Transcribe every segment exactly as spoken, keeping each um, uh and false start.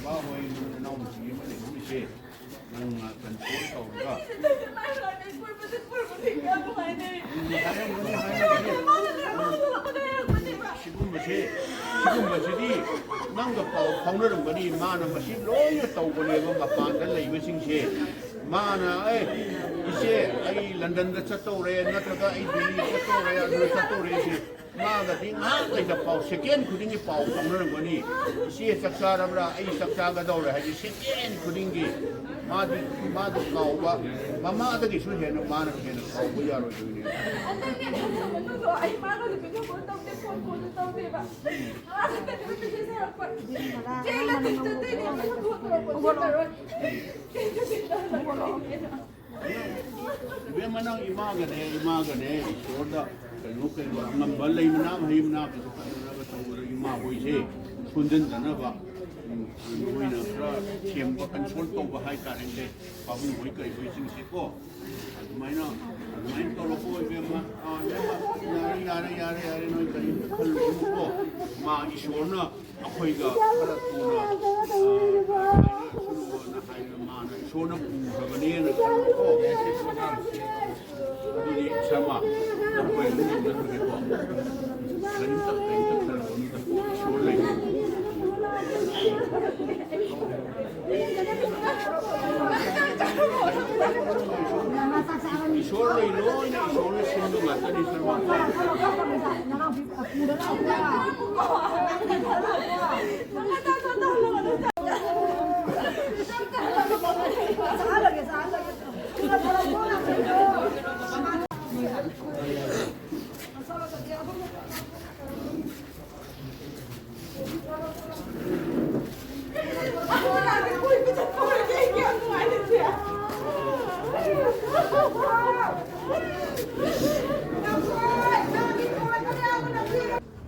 ꯕꯥ ꯍꯣꯏ ꯅꯪ ꯅꯅꯥꯎ ꯅꯨꯄꯤ ꯑꯃ ꯂꯩꯍꯧꯔꯤꯁꯦ ꯅꯪꯅ ꯀꯟꯇ꯭ꯔꯣꯜ ꯇꯧꯔꯒ ꯁꯤꯒꯨꯝꯕꯁꯦ, ꯁꯤꯒꯨꯝꯕꯁꯤꯗꯤ ꯅꯪꯒ ꯄꯥꯎ ꯐꯥꯎꯅꯔꯝꯒꯅꯤ꯫ ꯃꯥꯅ ꯃꯁꯤ ꯂꯣꯏꯅ ꯇꯧꯕꯅꯦꯕ꯫ ꯃꯄꯥꯟꯗ ꯂꯩꯕꯁꯤꯡꯁꯦ ꯃꯥꯅ, "ꯑꯦ, ꯏꯆꯦ, ꯑꯩ ꯂꯟꯗꯟꯗ ꯆꯠꯇꯧꯔꯦ, ꯅꯠꯇ꯭ꯔꯒ ꯑꯩ ꯗꯤꯜꯂꯤ ꯆꯠꯇꯧꯔꯦ, ꯑꯗꯨꯗ ꯆꯠꯇꯧꯔꯦ" ꯁꯦ ꯃꯥꯒꯗꯤ ꯉꯥꯏꯍꯥꯛ ꯂꯩꯇ ꯄꯥꯎ, ꯁꯦꯀꯦꯟ ꯈꯨꯗꯤꯡꯒꯤ ꯄꯥꯎ ꯐꯥꯎꯅꯔꯝꯒꯅꯤ꯫ "ꯏꯆꯦ ꯆꯥꯛ ꯆꯥꯔꯕ꯭ꯔꯥ? ꯑꯩ ꯆꯥꯛ ꯆꯥꯒꯗꯧꯔꯦ" ꯍꯥꯏꯗꯤ ꯁꯦꯀꯦꯟ ꯈꯨꯗꯤꯡꯒꯤ ꯃꯥꯗꯤ, ꯃꯥꯗꯤ ꯀꯥꯎꯕ, ꯃꯃꯥꯗꯒꯤꯁꯨ ꯍꯦꯟꯅ ꯃꯥꯅ ꯍꯦꯟꯅ ꯀꯥꯎꯕ ꯌꯥꯔꯣꯏꯗꯣꯏꯅꯦ꯫ ꯑꯗꯨꯅꯦ, ꯑꯗꯨ ꯃꯅꯨꯡꯗꯣ ꯑꯩ ꯃꯥꯒ ꯚꯤꯗꯤꯑꯣ ꯀꯣꯜ ꯇꯧꯗꯦ, ꯐꯣꯟ ꯀꯣꯜꯁꯨ ꯇꯧꯗꯦꯕ꯫ ꯃꯥ ꯈꯛꯇꯅꯦꯕ ꯃꯦꯁꯦꯖ ꯍꯥꯏꯔꯛꯄ꯫ ꯆꯦ ꯂꯟꯗꯟ ꯆꯠꯇꯣꯏꯅꯦ, ꯑꯃꯅ ꯐꯣꯟ ꯇꯧꯔꯛꯄ ꯆꯠꯂꯔꯣꯏ꯫ ꯏꯕꯦꯝꯃ, ꯅꯪ ꯏꯃꯥꯒꯅꯦ, ꯏꯃꯥꯒꯅꯦ, ꯏꯁꯣꯔꯗ ꯀꯩꯅꯣ, ꯀꯩꯅꯣ, ꯑꯉꯝꯕ ꯂꯩ ꯃꯅꯥ, ꯃꯍꯩ ꯃꯅꯥ ꯀꯩꯅꯣ ꯀꯠꯅꯅꯕ ꯇꯧꯕꯗ ꯏꯃꯥ ꯍꯣꯏꯁꯦ ꯁꯣꯟꯖꯤꯟꯗꯅꯕ, ꯎꯝ, ꯅꯣꯏꯅ ꯈꯔ ꯊꯦꯝꯕ, ꯀꯟꯁꯣꯜ ꯇꯧꯕ ꯍꯥꯏꯇꯥꯔꯦꯅꯦ, ꯄꯥꯕꯨꯡ ꯍꯣꯏ ꯀꯩ ꯍꯣꯏꯁꯤꯡꯁꯦꯀꯣ꯫ ꯑꯗꯨꯃꯥꯏꯅ, ꯑꯗꯨꯃꯥꯏꯅ ꯇꯧꯔꯛꯄ ꯑꯣꯏꯕ ꯑꯃ, ꯑꯥ, ꯏꯕꯦꯝꯃ, ꯌꯥꯔꯦ, ꯌꯥꯔꯦ, ꯌꯥꯔꯦ, ꯌꯥꯔꯦ, ꯅꯣꯏ ꯀꯔꯤꯝꯇ ꯈꯜꯂꯨꯅꯨꯀꯣ꯫ ꯃꯥ ꯏꯁꯣꯔꯅ ꯑꯩꯈꯣꯏꯒ ꯈꯔ ꯊꯨꯅ, ꯑꯥ, ꯁꯨꯔꯨꯅ ꯍꯥꯏꯕ ꯃꯥꯅ ꯏꯁꯣꯔꯅ ꯄꯨꯈ꯭ꯔꯕꯅꯦꯅ ꯈꯜꯂꯨꯀꯣ꯫ ꯑꯗꯨꯗꯤ ꯁꯔꯃ, ꯑꯩꯈꯣꯏ ꯑꯗꯨꯝ ꯌꯦꯡꯖꯔꯨꯔꯒꯦꯀꯣ꯫ ꯀꯔꯤꯝꯇ, ꯀꯔꯤꯝꯇ ꯈꯜꯂꯨꯅꯨꯗ, ꯏꯁꯣꯔ ꯂꯩ꯫ ꯏꯁꯣꯔ ꯂꯩ, ꯂꯣꯏꯅ ꯏꯁꯣꯔꯅ ꯁꯤꯟꯕ ꯉꯥꯛꯇꯅꯤ, ꯁꯔꯃ꯫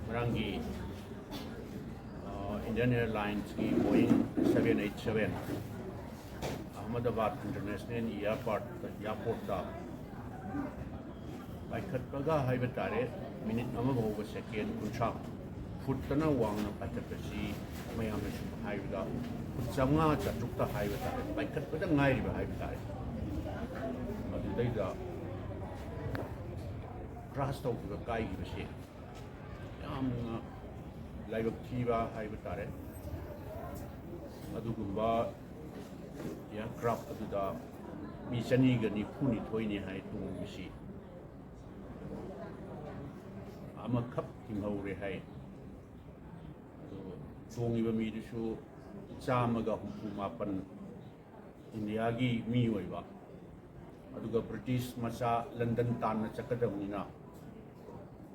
ꯉꯔꯥꯡꯒꯤ, ꯑ, Indian Airlines ꯀꯤ Boeing seven eight seven Ahmedabad International Airport, airport ꯇ ꯄꯥꯏꯈꯠꯄꯒ ꯍꯥꯏꯕ ꯇꯥꯔꯦ, ꯃꯤꯅꯤꯠ ꯑꯃ ꯐꯥꯎꯕ ꯁꯦꯀꯦꯟ ꯀꯨꯟꯊ꯭ꯔꯥ ꯐꯨꯠꯇꯅ ꯋꯥꯡꯅ ꯄꯥꯏꯈꯠꯄꯁꯤ ꯃꯌꯥꯝꯅꯁꯨ ꯍꯥꯏꯕꯗ ꯐꯨꯠ ꯆꯥꯝꯃꯉꯥ ꯆꯥꯇ꯭ꯔꯨꯛꯇ ꯍꯥꯏꯕ ꯇꯥꯔꯦ, ꯄꯥꯏꯈꯠꯄꯗ ꯉꯥꯏꯔꯤꯕ ꯍꯥꯏꯕ ꯇꯥꯔꯦ꯫ ꯑꯗꯨꯗꯩꯗ ꯀ꯭ꯔꯥꯁ ꯇꯧꯈꯤꯕ, ꯀꯥꯏꯈꯤꯕꯁꯦ ꯌꯥꯝꯅ ꯂꯥꯏꯕꯛ ꯊꯤꯕ ꯍꯥꯏꯕ ꯇꯥꯔꯦ꯫ ꯑꯗꯨꯒꯨꯝꯕ ꯑꯦꯌꯥꯔꯀ꯭ꯔꯥꯐ ꯑꯗꯨꯗ ꯃꯤ ꯆꯅꯤꯒ ꯅꯤꯐꯨ ꯅꯤꯊꯣꯏꯅꯤ ꯍꯥꯏ ꯇꯣꯡꯉꯤꯁꯤ, ꯑꯃꯈꯛ ꯍꯤꯡꯍꯧꯔꯦ ꯍꯥꯏ꯫ ꯑꯗꯨ ꯇꯣꯡꯉꯤꯕ ꯃꯤꯗꯨꯁꯨ ꯆꯥꯝꯃꯒ ꯍꯨꯝꯐꯨ ꯃꯥꯄꯟ ꯏꯟꯗꯤꯌꯥꯒꯤ ꯃꯤ ꯑꯣꯏꯕ, ꯑꯗꯨꯒ ꯕ꯭ꯔꯤꯇꯤꯁ ꯃꯆꯥ ꯂꯟꯗꯟ ꯇꯥꯟꯅ ꯆꯠꯀꯗꯕꯅꯤꯅ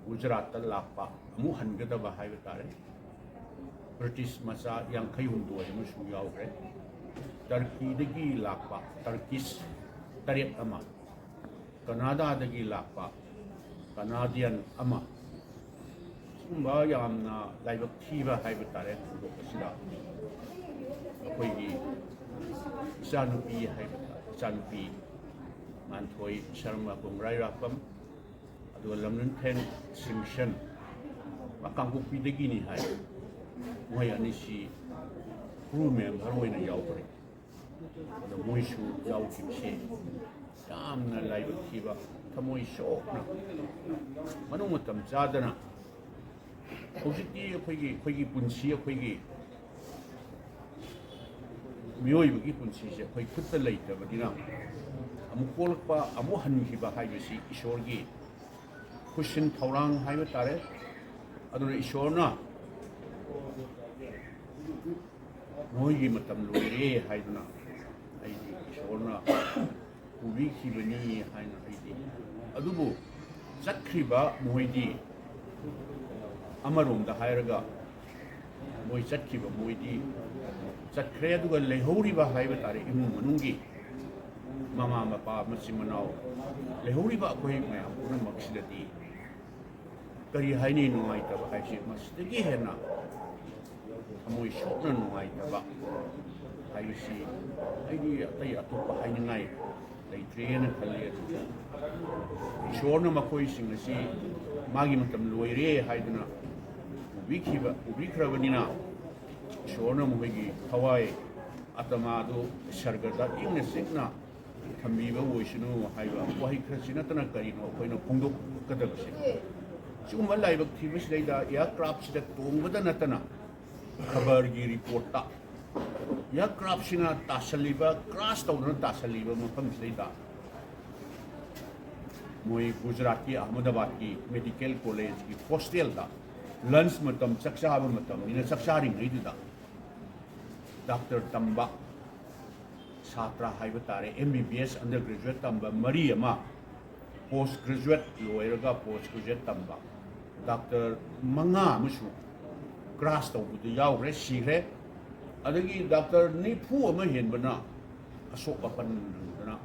ꯒꯨꯖꯔꯥꯠꯇ ꯂꯥꯛꯄ, ꯑꯃꯨꯛ ꯍꯟꯒꯗꯕ ꯍꯥꯏꯕ ꯇꯥꯔꯦ, ꯕ꯭ꯔꯤꯇꯤꯁ ꯃꯆꯥ ꯌꯥꯡꯈꯩ ꯍꯨꯝꯗꯣꯏ ꯑꯃꯁꯨ ꯌꯥꯎꯈ꯭ꯔꯦ꯫ ꯇꯔꯀꯤꯗꯒꯤ ꯂꯥꯛꯄ ꯇꯔꯀꯤꯁ ꯇꯔꯦꯠ ꯑꯃ, ꯀꯅꯥꯗꯥꯗꯒꯤ ꯂꯥꯛꯄ ꯀꯅꯥꯗꯤꯌꯟ ꯑꯃ, ꯁꯤꯒꯨꯝꯕ ꯌꯥꯝꯅ ꯂꯥꯏꯕꯛ ꯊꯤꯕ ꯍꯥꯏꯕ ꯇꯥꯔꯦ ꯊꯧꯗꯣꯛ ꯑꯁꯤꯗ꯫ ꯑꯩꯈꯣꯏꯒꯤ ꯏꯆꯥꯅꯨꯄꯤ ꯍꯥꯏꯕ ꯇꯥꯔꯦ, ꯏꯆꯥꯅꯨꯄꯤ ꯉꯥꯟꯊꯣꯏ ꯁꯔꯃ ꯀꯣꯡꯒ꯭ꯔꯥꯏꯔꯥꯛꯄꯝ, ꯑꯗꯨꯒ ꯂꯝꯅꯤꯡꯊꯦꯟ ꯁꯤꯝꯁꯟ, ꯃꯥ ꯀꯥꯡꯄꯣꯛꯄꯤꯗꯒꯤꯅꯤ ꯍꯥꯏ꯫ ꯃꯣꯏ ꯑꯅꯤꯁꯤ ꯀ꯭ꯔꯨ ꯃꯦꯝꯕꯔ ꯑꯣꯏꯅ ꯌꯥꯎꯈ꯭ꯔꯦ꯫ ꯑꯗꯣ ꯃꯣꯏꯁꯨ ꯌꯥꯎꯈꯤꯕꯁꯦ ꯌꯥꯝꯅ ꯂꯥꯏꯕꯛ ꯊꯤꯕ, ꯊꯃꯣꯏ ꯁꯣꯛꯅ, ꯃꯅꯨꯡ ꯃꯇꯝ ꯆꯥꯗꯅ, ꯍꯧꯖꯤꯛꯇꯤ ꯑꯩꯈꯣꯏꯒꯤ, ꯑꯩꯈꯣꯏꯒꯤ ꯄꯨꯟꯁꯤ, ꯑꯩꯈꯣꯏꯒꯤ ꯃꯤꯑꯣꯏꯕꯒꯤ ꯄꯨꯟꯁꯤꯁꯦ ꯑꯩꯈꯣꯏ ꯈꯨꯠꯇ ꯂꯩꯇꯕꯅꯤꯅ, ꯑꯃꯨꯛ ꯄꯣꯛꯂꯛꯄ, ꯑꯃꯨꯛ ꯍꯟꯈꯤꯕ ꯍꯥꯏꯕꯁꯤ ꯏꯁꯣꯔꯒꯤ ꯈꯨꯠꯁꯤꯟ ꯊꯧꯔꯥꯡ ꯍꯥꯏꯕ ꯇꯥꯔꯦ꯫ ꯑꯗꯨꯅ ꯏꯁꯣꯔꯅ ꯅꯣꯏꯒꯤ ꯃꯇꯝ ꯂꯣꯏꯔꯦ ꯍꯥꯏꯗꯨꯅ ꯑꯩꯗꯤ ꯏꯁꯣꯔꯅ ꯄꯨꯕꯤꯈꯤꯕꯅꯤ ꯍꯥꯏꯅ ꯑꯩꯗꯤ, ꯑꯗꯨꯕꯨ ꯆꯠꯈ꯭ꯔꯤꯕ ꯃꯣꯏꯗꯤ, ꯑꯃꯔꯣꯝꯗ ꯍꯥꯏꯔꯒ ꯃꯣꯏ ꯆꯠꯈꯤꯕ ꯃꯣꯏꯗꯤ ꯆꯠꯈ꯭ꯔꯦ, ꯑꯗꯨꯒ ꯂꯩꯍꯧꯔꯤꯕ ꯍꯥꯏꯕ ꯇꯥꯔꯦ, ꯏꯃꯨꯡ ꯃꯅꯨꯡꯒꯤ ꯃꯃꯥ ꯃꯄꯥ ꯃꯆꯤꯟ ꯃꯅꯥꯎ ꯂꯩꯍꯧꯔꯤꯕ ꯑꯩꯈꯣꯏ ꯃꯌꯥꯝ ꯄꯨꯝꯅꯃꯛꯁꯤꯗꯗꯤ ꯀꯔꯤ ꯍꯥꯏꯅꯤ, ꯅꯨꯡꯉꯥꯏꯇꯕ ꯍꯥꯏꯁꯦ ꯃꯁꯤꯗꯒꯤ ꯍꯦꯟꯅ ꯊꯃꯣꯏ ꯁꯣꯛꯅ ꯅꯨꯡꯉꯥꯏꯇꯕ ꯍꯥꯏꯕꯁꯤ ꯑꯩꯗꯤ ꯑꯇꯩ ꯑꯇꯣꯞꯄ ꯍꯥꯏꯅꯤꯡꯉꯥꯏ ꯂꯩꯇ꯭ꯔꯦꯅ ꯈꯜꯂꯤ꯫ ꯑꯗꯨꯕꯨ ꯏꯁꯣꯔꯅ ꯃꯈꯣꯏꯁꯤꯡ ꯑꯁꯤ ꯃꯥꯒꯤ ꯃꯇꯝ ꯂꯣꯏꯔꯦ ꯍꯥꯏꯗꯨꯅ ꯄꯨꯕꯤꯈꯤꯕ, ꯄꯨꯕꯤꯈ꯭ꯔꯕꯅꯤꯅ, ꯏꯁꯣꯔꯅ ꯃꯈꯣꯏꯒꯤ ꯊꯋꯥꯏ ꯑꯇꯃꯥꯗꯨ ꯁꯔꯒꯗ ꯏꯪꯅ ꯆꯤꯛꯅ ꯊꯝꯕꯤꯕ ꯑꯣꯏꯁꯅꯨ ꯍꯥꯏꯕ ꯋꯥꯍꯩ ꯈꯔꯁꯤ ꯅꯠꯇꯅ ꯀꯔꯤꯅꯣ ꯑꯩꯈꯣꯏꯅ ꯐꯣꯡꯗꯣꯛꯀꯗꯕꯁꯦ? ꯁꯤꯒꯨꯝꯕ ꯂꯥꯏꯕꯛ ꯊꯤꯕꯁꯤꯗꯩꯗ ꯑꯦꯌꯥꯔꯀ꯭ꯔꯥꯐꯁꯤꯗ ꯇꯣꯡꯕꯗ ꯅꯠꯇꯅ ꯈꯕꯔꯒꯤ ꯔꯤꯄꯣꯔꯠꯇ ꯑꯦꯌꯥꯔꯀ꯭ꯔꯥꯐꯁꯤꯅ ꯇꯥꯁꯜꯂꯤꯕ, ꯀ꯭ꯔꯥꯁ ꯇꯧꯗꯨꯅ ꯇꯥꯁꯜꯂꯤꯕ ꯃꯐꯝꯁꯤꯗꯩꯗ ꯃꯣꯏ ꯒꯨꯖꯔꯥꯠꯀꯤ ꯑꯍꯃꯗꯥꯕꯥꯗꯀꯤ ꯃꯦꯗꯤꯀꯦꯜ ꯀꯣꯂꯦꯖꯀꯤ ꯍꯣꯁꯇꯦꯜꯗ ꯂꯟꯁ ꯃꯇꯝ, ꯆꯥꯛ ꯆꯥꯕ ꯃꯇꯝꯅꯤꯅ, ꯆꯥꯛ ꯆꯥꯔꯤꯉꯩꯗꯨꯗ ꯗꯥꯛꯇꯔ ꯇꯝꯕ ꯁꯥꯇ꯭ꯔ ꯍꯥꯏꯕ ꯇꯥꯔꯦ, ꯑꯦꯝ ꯕꯤ ꯕꯤ ꯑꯦꯁ ꯑꯟꯗꯔ ꯒ꯭ꯔꯦꯖꯨꯋꯦꯠ ꯇꯝꯕ ꯃꯔꯤ ꯑꯃ, ꯄꯣꯁ ꯒ꯭ꯔꯦꯖꯨꯋꯦꯠ ꯂꯣꯏꯔꯒ ꯄꯣꯁ ꯒ꯭ꯔꯦꯖꯨꯋꯦꯠ ꯇꯝꯕ ꯗꯥꯛꯇꯔ ꯃꯉꯥ ꯑꯃꯁꯨ ꯀ꯭ꯔꯥꯁ ꯇꯧꯕꯗ ꯌꯥꯎꯈ꯭ꯔꯦ, ꯁꯤꯈ꯭ꯔꯦ꯫ ꯑꯗꯒꯤ ꯗꯥꯛꯇꯔ ꯅꯤꯐꯨ ꯑꯃ ꯍꯦꯟꯕꯅ ꯑꯁꯣꯛ ꯑꯄꯟ ꯅꯪꯗꯅ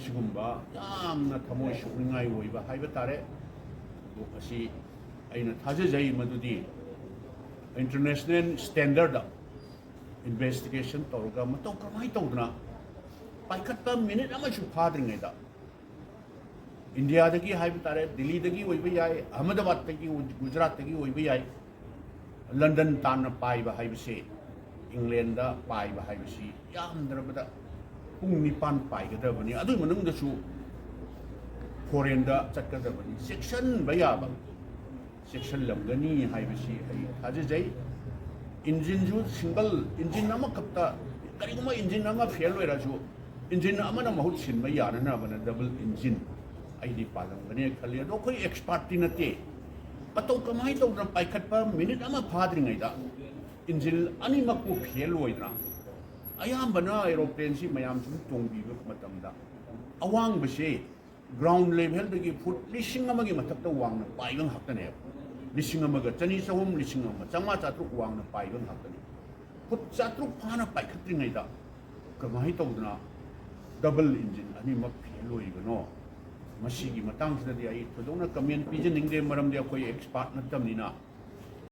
ꯁꯤꯒꯨꯝꯕ ꯌꯥꯝꯅ ꯊꯃꯣꯏ ꯁꯣꯛꯅꯤꯡꯉꯥꯏ ꯑꯣꯏꯕ ꯍꯥꯏꯕ ꯇꯥꯔꯦ꯫ ꯑꯗꯣ ꯃꯁꯤ ꯑꯩꯅ ꯊꯥꯖꯖꯩ ꯃꯗꯨꯗꯤ ꯏꯟꯇꯔꯅꯦꯁꯅꯦꯜ ꯁ꯭ꯇꯦꯟꯗꯔꯗ ꯏꯟꯚꯦꯁꯇꯤꯒꯦꯁꯟ ꯇꯧꯔꯒ ꯃꯇꯧ ꯀꯔꯝꯍꯥꯏꯅ ꯇꯧꯗꯅ ꯄꯥꯏꯈꯠꯄ ꯃꯤꯅꯤꯠ ꯑꯃꯁꯨ ꯐꯥꯗ꯭ꯔꯤꯉꯩꯗ ꯏꯟꯗꯤꯌꯥꯗꯒꯤ ꯍꯥꯏꯕ ꯇꯥꯔꯦ, ꯗꯤꯜꯂꯤꯗꯒꯤ ꯑꯣꯏꯕ ꯌꯥꯏ, ꯑꯍꯃꯗꯥꯕꯥꯗꯇꯒꯤ, ꯒꯨꯖꯔꯥꯠꯇꯒꯤ ꯑꯣꯏꯕ ꯌꯥꯏ, ꯂꯟꯗꯟ ꯇꯥꯟꯅ ꯄꯥꯏꯕ ꯍꯥꯏꯕꯁꯤ, ꯏꯪꯂꯦꯟꯗ ꯄꯥꯏꯕ ꯍꯥꯏꯕꯁꯤ ꯌꯥꯝꯗ꯭ꯔꯕꯗ ꯄꯨꯡ ꯅꯤꯄꯥꯟ ꯄꯥꯏꯒꯗꯕꯅꯤ꯫ ꯑꯗꯨꯒꯤ ꯃꯅꯨꯡꯗꯁꯨ ꯐꯣꯔꯦꯟꯗ ꯆꯠꯀꯗꯕꯅꯤ꯫ ꯆꯦꯛꯁꯤꯟꯕ ꯌꯥꯕ ꯆꯦꯛꯁꯤꯜꯂꯝꯒꯅꯤ ꯍꯥꯏꯕꯁꯤ ꯑꯩ ꯊꯥꯖꯖꯩ꯫ ꯏꯟꯖꯤꯟꯁꯨ ꯁꯤꯡꯒꯜ ꯏꯟꯖꯤꯟ ꯑꯃꯈꯛꯇ, ꯀꯔꯤꯒꯨꯝꯕ ꯏꯟꯖꯤꯟ ꯑꯃ ꯐꯦꯜ ꯑꯣꯏꯔꯁꯨ ꯏꯟꯖꯤꯟ ꯑꯃꯅ ꯃꯍꯨꯠ ꯁꯤꯟꯕ ꯌꯥꯅꯅꯕꯅ ꯗꯕꯜ ꯏꯟꯖꯤꯟ ꯑꯩꯗꯤ ꯄꯥꯜꯂꯝꯒꯅꯤ ꯈꯜꯂꯤ꯫ ꯑꯗꯣ ꯑꯩꯈꯣꯏ ꯑꯦꯛꯁꯄꯥꯔꯠꯇꯤ ꯅꯠꯇꯦ꯫ ꯃꯇꯧ ꯀꯃꯥꯏꯅ ꯇꯧꯗꯅ ꯄꯥꯏꯈꯠꯄ ꯃꯤꯅꯤꯠ ꯑꯃ ꯐꯥꯗ꯭ꯔꯤꯉꯩꯗ ꯏꯟꯖꯤꯟ ꯑꯅꯤꯃꯛꯄꯨ ꯐꯦꯜ ꯑꯣꯏꯗꯅ, ꯑꯌꯥꯝꯕꯅ ꯑꯦꯔꯣꯄ꯭ꯂꯦꯟꯁꯤ ꯃꯌꯥꯝ ꯁꯨꯝ ꯇꯣꯡꯕꯤꯕ ꯃꯇꯝꯗ ꯑꯋꯥꯡꯕꯁꯦ ꯒ꯭ꯔꯥꯎꯟ ꯂꯦꯚꯦꯜꯗꯒꯤ ꯐꯨꯠ ꯂꯤꯁꯤꯡ ꯑꯃꯒꯤ ꯃꯊꯛꯇ ꯋꯥꯡꯅ ꯄꯥꯏꯕ ꯉꯥꯛꯇꯅꯦꯕ꯫ ꯂꯤꯁꯤꯡ ꯑꯃꯒ ꯆꯅꯤ ꯆꯍꯨꯝ, ꯂꯤꯁꯤꯡ ꯑꯃ ꯆꯥꯝꯃꯉꯥ ꯆꯥꯇ꯭ꯔꯨꯛ ꯋꯥꯡꯅ ꯄꯥꯏꯕ ꯉꯥꯛꯇꯅꯤ꯫ ꯐꯨꯠ ꯆꯥꯇ꯭ꯔꯨꯛ ꯐꯥꯅ ꯄꯥꯏꯈꯠꯇ꯭ꯔꯤꯉꯩꯗ ꯀꯃꯥꯏꯅ ꯇꯧꯗꯅ ꯗꯕꯜ ꯏꯟꯖꯤꯟ ꯑꯅꯤꯃꯛ ꯐꯦꯜ ꯑꯣꯏꯔꯤꯕꯅꯣ? ꯃꯁꯤꯒꯤ ꯃꯇꯥꯡꯁꯤꯗꯗꯤ ꯑꯩ ꯊꯣꯏꯗꯣꯛꯅ ꯀꯃꯦꯟ ꯄꯤꯖꯅꯤꯡꯗꯦ, ꯃꯔꯝꯗꯤ ꯑꯩꯈꯣꯏ ꯑꯦꯛꯁꯄꯥꯔꯠ ꯅꯠꯇꯕꯅꯤꯅ꯫